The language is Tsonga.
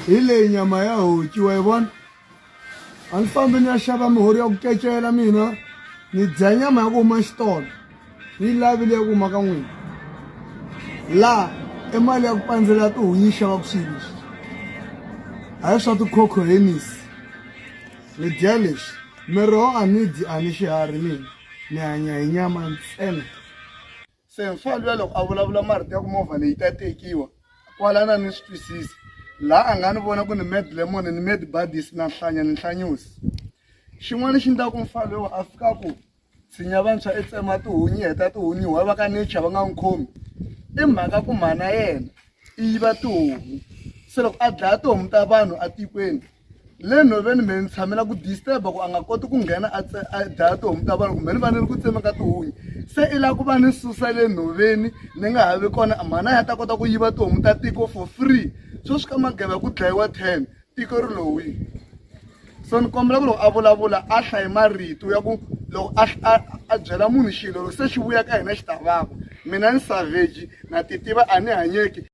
Hi leyi nyama ya honci wa yi vona? A ni fambi ni ya xava mihorho ya ku kecela mina ni dya nyama ya ku huma xitolo ni yi lavi leya ku huma ka n'wina laha i mali ya ku pandzela tihunyi yi xavaka swilo leswi hayi swa tikhokhohenisi ni dya leswi miroho a ni dyi a ni xiharhi mina ni hanya hi nyama ntsena. Se mfana luya loko a vulavula marito ya ku movha leyi ta tekiwa kwalano a ni swi twisisi laha a nga ni vona ku ni mad lemon ni mad badis na nhlanya ni nhlanyusi xin'wana xi ndlaku mfana loyi a fika ku tshinya vantshwa i tsema tihunyi heta tihunyi wa va ka nature va nga n'wi khomi i mhaka ku mhana yena i yiva tihomu se loko a dlaya tihomu ta vanhu atikweni le nhoveni me ni tshamela ku disturb ku a nga koti ku nghena a a dlaya tihomu ta vanhu kumbe ni va ni ri ku tsema ka tihunyi se i lava ku va ni susa le nhoveni ni nga ha vi kona mhana ya ta kota ku yiva tihomu ta tiko for free sweswi ka mageva ku dlayiwa 10 tiko ri lowi so ni kombela ku loko a vulavula a hlayi marito ya ku loko a a a byela munhu xilo loko se xi vuya ka hina xi ta vava mina ni savage na ti tiva a ni hanyeki.